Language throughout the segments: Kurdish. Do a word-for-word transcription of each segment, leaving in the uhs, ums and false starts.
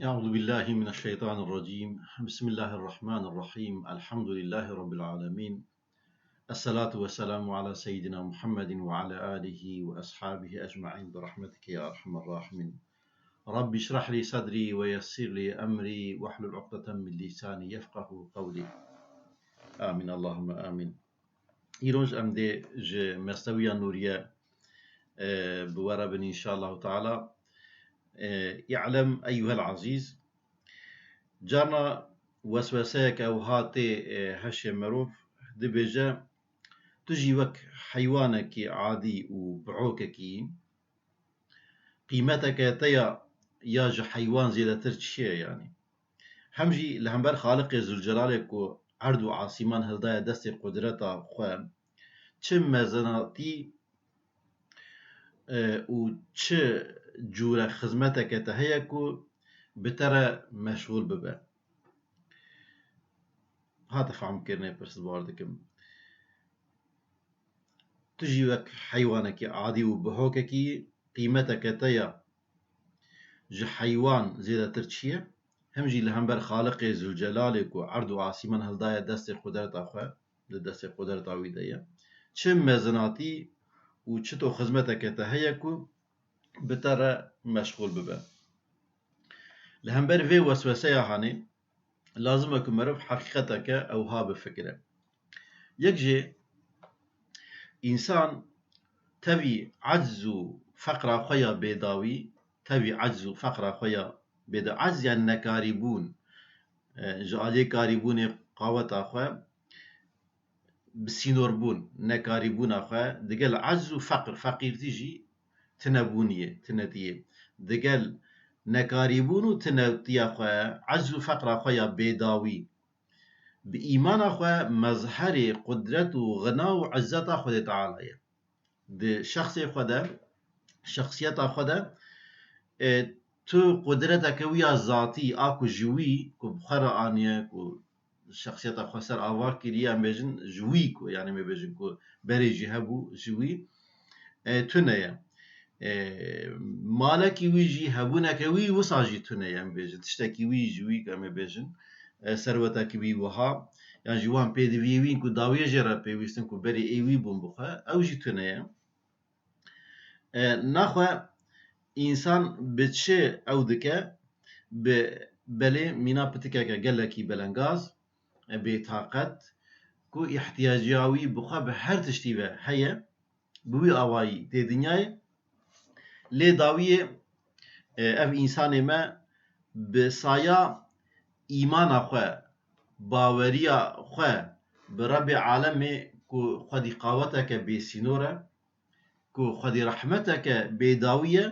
أعوذ بالله من الشيطان الرجيم. بسم الله الرحمن الرحيم. الحمد لله رب العالمين. الصلاة والسلام على سيدنا محمد وعلى آله وأصحابه أجمعين برحمتك يا أرحم الراحمين. رب اشرح لي صدري ويسر لي أمري واحلل عقدة من لساني يفقه قولي. آمين، اللهم آمين. Îroj em dê ji Mesnewiya Nûriye, e, bi we re bin, înşallahu teala. E, اعلم أيها العزيز. Carna wesweseyek ew hatê, e, heşê merov dibêje, tu jî wek heywanekî adî û bihokekî yî. Qîmeteke te ya, ya ji heywan zêdetir çi ye yanî? Hem jî li hember Xaliqê Zülcelalê ku erd û asîman hildaye destê qudreta xwe, çi mezinatî, e, û çi cûre xizmeteke te heye ku bi te re meşxûl bibe? Hate fehmkirinê pirs, bawer dikim. Tu jî wek heywanekî adî û bihokekî, qîmeteke te ya ji heywan zêdetir çi ye? Hem jî li hember Xaliqê Zülcelalê ku erd û asîman hildaye destê qudreta xwe, di destê qudreta wî de ye. Çi mezinatî û çito xizmeteke te heye ku bi te re meşxûl bibe? Li hember vê wesweseya hanê, lazim e ku meriv heqîqeteke ewha bifikire. Yek jê, însan tevî ecz û feqra xwe ya bêdawî, tevî ecz û feqra xwe ya bêda-, ecz yani nekarîbûn, e, ji aliyê karîbûnê, qaweta xwe, bi sînorbûn, nekarîbûna xwe, digel ecz û feqr, feqîrtî jî tinebûniyê, tinetiyê, digel nekarîbûn û tinetiya xwe, ecz û feqra xwe ya bêdawî, bi îmana xwe mezherê qudret û xina û izzeta Xwedê Teala ye. Di şexsê xwe de, şexsiyeta xwe de, e, tu qudreteke wî ya zatî, a ku ji wî, ku bi xwe re aniye, ku şexsiyeta xwe ser ava kiriye, em bêjin ji wî ku, yani em ê bêjin ku berê jî hebû ji wî, e, tune ye. E, malekî wî jî, hebûneke wî wisa jî tune ye, em bêjin. Tiştekî wî ji wî ku em ê bêjin, e, serwetekî wî wiha, yan jî wan pêdiviyê wî ku dawiyê jê re pêwîstin ku berê ê wî bûn bixwe, ew jî tune ye. E, naxwe însan bi çi ew dike? Bi belê mîna pitikeke gelekî belengaz, e, bêtaqet, ku îhtiyaciya wî bi xwe bi her tiştî ve heye, bi wî awayî tê dinyayê. Lê dawiyê, e, ev însanê me bi saya îmana xwe, baweriya xwe bi Rebbê Alemê ku xwedî qaweteke bêsînor e, ku xwedî rehmeteke bêdawî ye,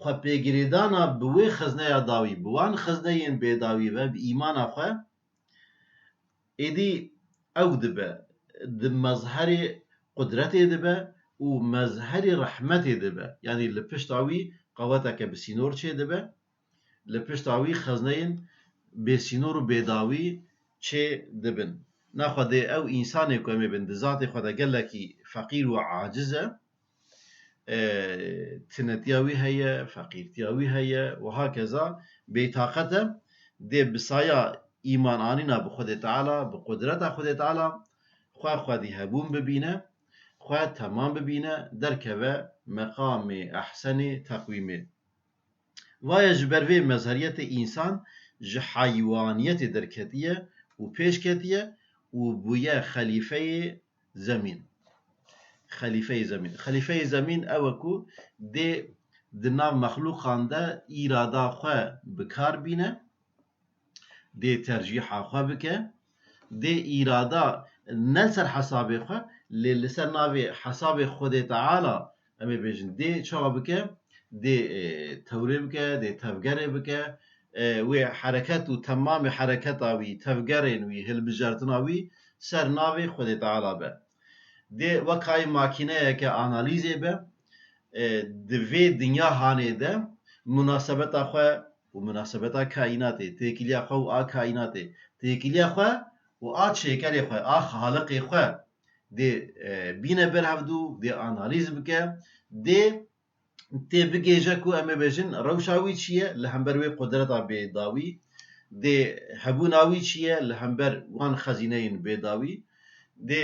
xwe pêgirêdana bi wê xizneya dawî, bi wan xizneyên bêdawî ve, bi îmana xwe, êdî ew dibe, di mezherê qudretê dibe û mezherê rehmetê dibe. Yanî li pişta wî qaweteke bi sînor çê dibe. Li pişta wî xezneyên bêsînor û bêdawî çê dibin. Naxwedê ew însanê ku em ê bin di zatê xwe de gelekî feqîr û aciz e, e, tinetiya wî heye, feqîrtiya wî heye û hakeza bêtaqet e, dê bi saya îman anîna bi Xwedê Teala, bi qudreta Xwedê Teala, xwe xwedî hebûn bibîne, xwe temam bibîne, derkeve meqamê ehsenê teqwîmê. Vaye ji ber vê mezheriyetê însan ji heywaniyetê derketiye û pêş ketiye û bûye xelîfeyê zemîn. Xelîfeyê zemîn. Xelîfeyê zemîn ew e ku dê di nav mexlûqan de îrada xwe bi kar bîne, dê tercîha xwe bike, dê îrada ne li ser hesabê xwe, lê li ser navê hesabê Xwedê Teala, em ê bêjin, dê çawa bike? Dê, e, tewrê bike, dê tevgerê bike, e, wê hereket û temamê hereketa wî, tevgerên wî, hilbijartina wî ser navê Xwedê Teala be. Dê wekayê makîneyeke analîzê be, e, di vê dinya hanê de munasebeta xwe û munasebeta kaînatê, têkiliya xwe û a kaînatê, têkiliya xwe û a çêkerê xwe, a Xaliqê xwe dê, e, bîne ber hevdû, dê analîz bike, dê tê bigêje ku em ê bêjin rewşa wî çi ye li hember wê qudreta bêdawî, dê hebûna wî çi ye li hember wan xezîneyên bêdawî, dê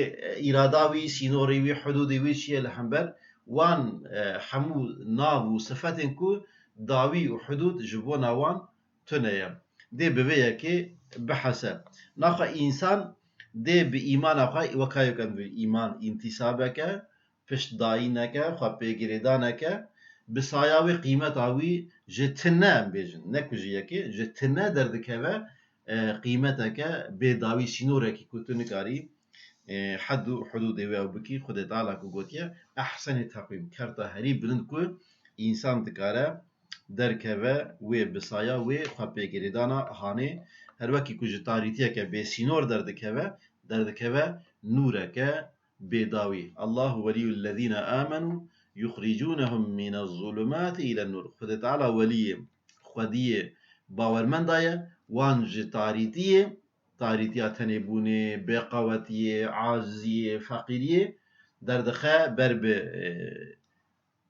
îrada wî, sînorê wî, hudûdê wî çi ye li hember wan, e, hemû nav û sifetên ku dawî û hudûd ji bona wan tune ye. Dê bi vê yekê bihese. Naxwe însan dê bi îmana xwe, weka yokan bi îman, întisabeke, piştdayîneke, xwe pêgirêdaneke, bi saya wê qîmeta wî ji tine, em bêjin, ne ku ji yekê, ji tine derdikeve, e, qîmeteke bêdawî, sînorekî ku tu nikarî, e, hed û hudûdê wê ew bikî. Xwedê Teala ku gotiye, ehsenî teqwîm, kerta herî bilind ku însan dikare derkeve wê bi saya wê xwe pêgirêdana hanê, her wekî ku ji tarîtiyeke bêsînor derdikeve, derdikeve nûreke bêdawî. Allahu weliyul lezîne amenu yuxricûnehum mîne zulumati île nûr. Xwedê Teala weliyê, xwediyê bawermenda ye, wan ji tarîtiyê, tarîtiya tenêbûnê, bêqewetiyê, aciziyê, feqîriyê derdixe ber bi, e,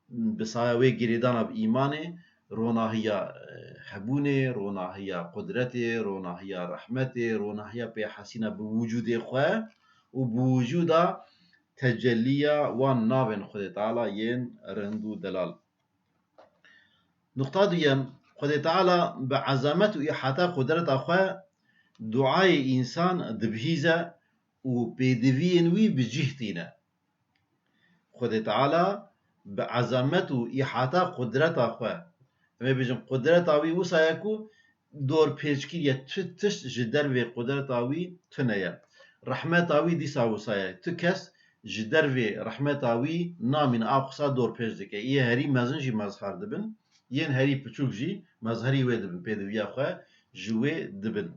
bi saya wê girêdana bi îmanê, ronahiya, e, hebûnê, ronahiya qudretê, ronahiya rehmetê, ronahiya pêhesîna bi wicûdê xwe û bi wicûda tecelliya wan navên Xwedê Teala yên rind û delal. Nuqta duyem, Xwedê Teala bi ezamet û îhata qudreta xwe duayê însan dibihîze û pêdiviyên wî bi cih tîne. Xwedê Teala bi ezamet û îhata qudreta xwe, em ê bêjin qudreta wî wisa ye ku dorpêçkirî ye, tu tişt ji dervê qudreta wî tune ye. Rehmeta wî dîsa wisa ye. Tu kes ji dervê rehmeta wî namîne, a qisa dorpêç dike. Yê herî mezin jî mezher dibin, yên herî piçûk jî mezherî wê dibin, pêdiviya xwe ji wê dibin.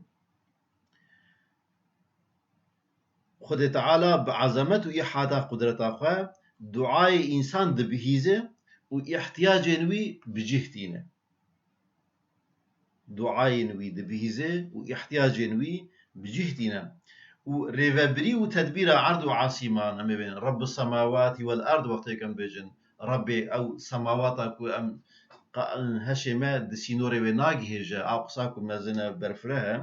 Xwedê Teala bi ezamet û îhata qudreta xwe duayê însan dibihîze û îhtiyacên wî bi cih tîne. Duayên wî dibihîze û îhtiyacên wî bi cih tîne. Û rêvebirî û tedbîra erd û asîman, em ê bêjin, Rabbis semawati wel erd, wextê ku em bêjin, Rabbê ew semawata ku em qa-, heşê me di sînorê wê nagihêje, a qisa ku mezin e, berfireh e.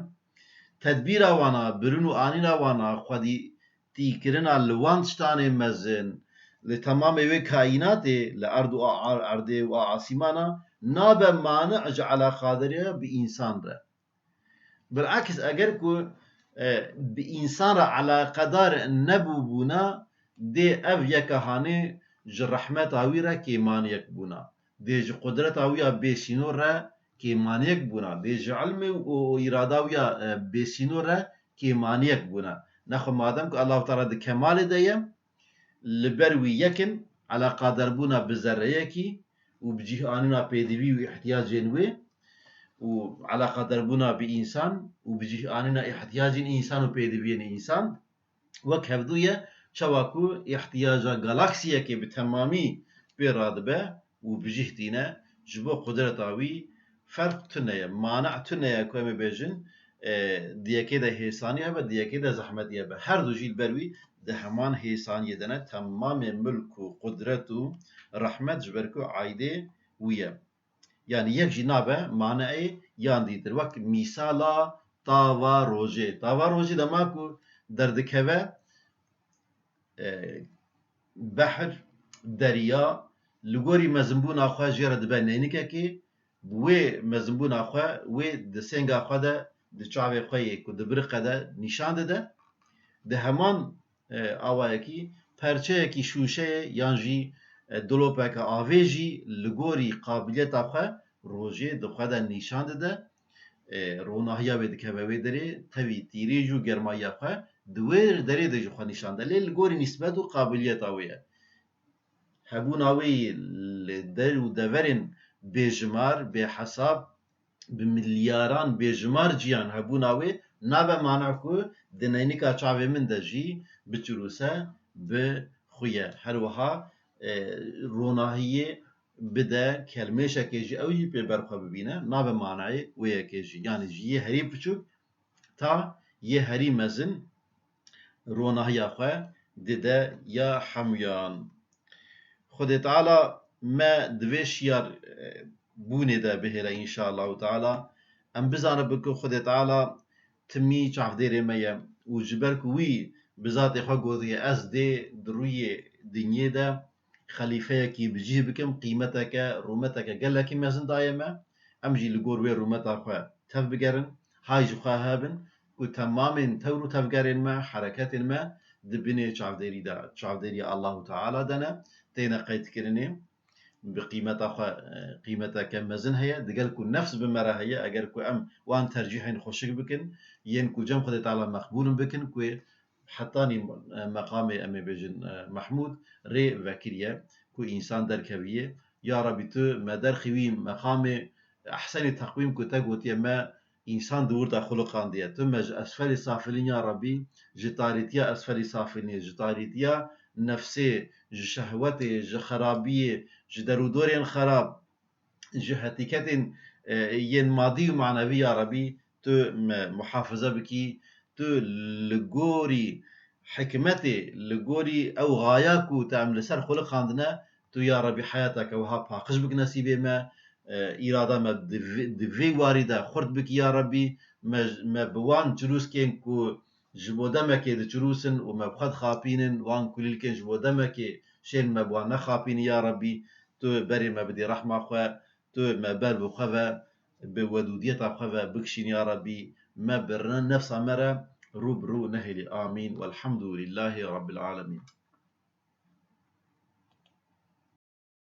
Tedbîra wana, birin û anîna wana, xwedî tîkirina li wan tiştanê mezin, li temamê wê kaînatê, li erd û a-, erdê û a asîmana, nabe mani'e ji eleqadariya bi însan re. Bil'eks, eger ku, e, bi însan re eleqedar nebûbûna, dê ev yeka hanê ji rehmeta wî re kêmaniyek bûna. Dê ji qudreta wî ya bêsînor re kêmaniyek bûna. Dê ji ilmê û, û îrada wî ya, e, bêsînor re kêmaniyek bûna. Nexwe madem ku Allahu Teala di kemalê de ye, li ber wî yek in, eleqaderbûna bi zerreyekî û bi cih anîna pêdivî û îhtiyacên wê û eleqaderbûna bi însan û bi cih anîna îhtiyacên însan û pêdiviyên însan wek hevdû ye, çawa ku îhtiyaca galaksiyekê bi temamî pê radibe û bi cih tîne, ji bo qudreta wî ferq tune ye, mane tune ye ku em ê bêjin, e, di yekê de hêsanî hebe, di yekê de zehmetî hebe. Her du jî li ber wî di heman hêsaniyê de ne, temamê milk û qudret û rehmet ji ber ku aîdê wî ye. Yanî yek jî nabe maneê yan dîtir. Wek mîsala tava rojê. Tava rojê dema ku derdikeve, e, behr, derya, li gorî mezinbûna xwe jê re dibe neynikekê, bi wê mezinbûna xwe, wê di sênga xwe de, di çavê xwe yê ku dibiriqe de nîşan dide. Di heman, e, awayekî perçeyekî şûşeyê yan jî, e, dilopeke avê jî li gorî qabiliyeta xwe rojê di xwe de nîşan dide. E, ronahiya wê dikeve wê derê, tevî tîrêj û germayiya xwe di wê derê de ji xwe nîşan de. Lê li gorî nîsbet û qabiliyeta wê ye. Hebûna wê yê li der û deverên bêjimar, bêhesab, bi milyaran bêjimar ciyan hebûna wê nabe mane ku di neynika çavê min de jî biçirûse bi xwe ye. Her wiha, e, ronahiyê bide kelmêşekê jî ew jî pê ber xwe bibîne, nabe manayê wê yekê jî. Yanî ji yê herî piçûk ta yê herî mezin ronahiya xwe dide ya hemûyan. Xwedê Teala me di vê şiyar, e, bûnê de bihêle înşaallahu teala. Em bizanibin ku Xwedê Teala timî çavdêrê me ye û ji ber ku wî bi zatê xwe gotiye, ez dê di rûyê dinyê de xelîfeyekî bi cih bikim, qîmeteke, rûmeteke gelekî mezin daye me. Em jî li gor wê rûmeta xwe tev bigerin, hay ji xwe hebin ku temamên tewr û tevgerên me, hereketên me di binê çavdêrî de, çavdêriya Allahu Teala de ne, têne qeydkirinê. Bi qîmeta xwe, e, qîmeteke mezin heye. Digel ku nefs bi me re heye, eger ku em wan tercîhên xweşik bikin, yên ku cem Xwedê Teala meqbûl in bikin, ku hetanî, e, meqamê, em ê bêjin, e, Mehmûd rê vekiriye, ku însan derkeviye. Ya Rebî, tu me derxî wî meqamê ehsenî teqwîm ku te gotiye me, însan di wir de xuliqandiye. Tu me ji esfelî safilîn ya Rebî, ji tarîtiya esfelî safilînê, ji tarîtiya nefsê, ji şehwetê, ji xerabiyê, ji derûdorên xerab, ji hetîketên, e, yên madî û manevî ya Rebî, tu me muhafize bikî, tu li gorî hikmetê, li gorî ew xaya ku te em li ser xuliqandine, tu ya Rebî heyateke wiha paqij bik nesîbê me, e, îrada me di vê, di vê warî de xurt bikî ya Rebî, me, me bi wan çirûskên ku ji bo demekê diçirûsin û me bi xwe dixapînin, wan kulîlkên ji bo demekê şên me bi wan nexapînin ya Rebî, tu berê me bidî rehma xwe, tu me ber bi xwe ve, bi wedûdiyeta xwe ve bikişîn ya Rebî, me bi nefsa me re rû bi rû nehêlî. Amîn. Welhamdulîllahî Rebbil Alemîn.